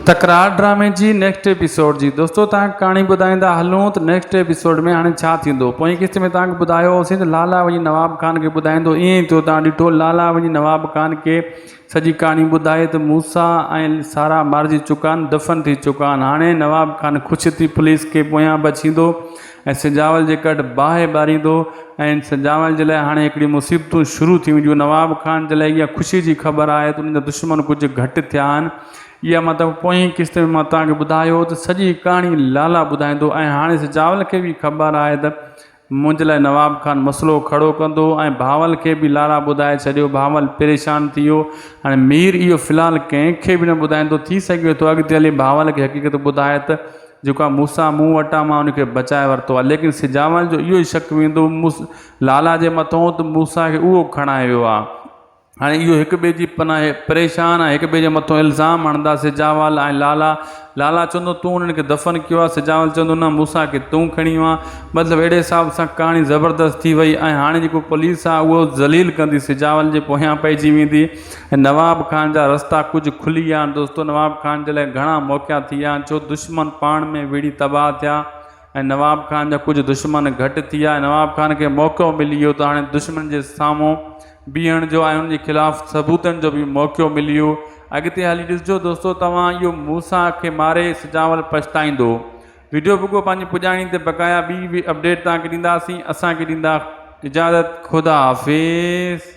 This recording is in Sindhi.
تڪرار ڊرامي جي نيڪسٽ ايپيسوڊ جي دوستو توهان کي ڪهاڻي ٻڌائيندا هلون ته نيڪسٽ ايپيسوڊ ۾ هاڻي ڇا ٿيندو پوئين قسط ۾ توهان کي ٻڌايو هوسين ته لالا وڃي نواب خان کي ٻڌائيندو ائين ئي ٿيو توهان ڏٺو لالا وڃي نواب خان کي سڄي ڪهاڻي ٻڌائي ته موسيٰ ۽ سارا مارجي چڪا آهن دفن ٿي چڪا آهن هاڻي نواب خان خوش ٿي پوليس کي پويان بڇيندو ۽ سجاول جي ڪڍ باهه ٻاريندو ۽ سجاول جي لاء هاڻي هڪڙي مصيبتون شروع ٿي وينديون نواب خان جي لاء اها خوشي جي خبر آهي ته ان جا دشمن ڪجهه گهٽ ٿيا آهن اها مطلب پوئين قسط ۾ مان توهان کي ٻڌايو هو ته سڄي ڪهاڻي لالا ٻڌائيندو ۽ هاڻي سجاول کي به خبر آهي ته منهنجي لاء نواب خان مسئلو کڙو ڪندو ۽ بهاول کي به لالا ٻڌائي ڇڏيو بهاول پريشان ٿي ويو هاڻي مير اهو في الحال ڪنهن کي به نه ٻڌائيندو ٿي سگهي ٿو اڳتي هلي بهاول کي حقيقت ٻڌائي ته جيڪو آهي موسيٰ مون وٽان مان ان کي بچائي ورتو آهي ليڪن سجاول جو اهو ئي شڪ ويندو لالا جي مٿو ته موسيٰ کي اهو کڻائي ويو آهي. هاڻي اهو هڪ ٻئي جي پناهه پريشان ۽ هڪ ٻئي جي مٿو الزام هڻندا سجاول ۽ لالا. لالا چوندو تون انهن کي دفن ڪيو آهي سجاول چوندو نه موسيٰ کي تون کڻي ويو آهين مطلب اهڙي حساب سان ڪهاڻي زبردست ٿي وئي ۽ هاڻي جيڪو پوليس آهي اهو ذليل ڪندي سجاول جي پويان پئجي ويندي ۽ نواب خان جا رستا ڪجهه کلي ويا آهن دوستو نواب خان جي لاء گهڻا موقعا ٿي ويا آهن ڇو دشمن پاڻ ۾ وڙهي تباهه ٿيا ۽ نواب خان جا ڪجهه دشمن گهٽ ٿي ويا ۽ نواب خان کي موقعو ملي ويو ته هاڻي دشمن جي سامهون بيهڻ جو ۽ ان جي خلاف ثبوتن جو به موقعو ملي ويو. اڳتي هلي ڏسجو دوستو توهان اهو موسيٰ کي ماري سجاول پڇتائيندو. وڊيو پڳو پنهنجي پڄاڻي تي بقايا ٻي به اپڊيٽ توهان کي ڏينداسين اسان کي ڏيندا اجازت خدا حافظ.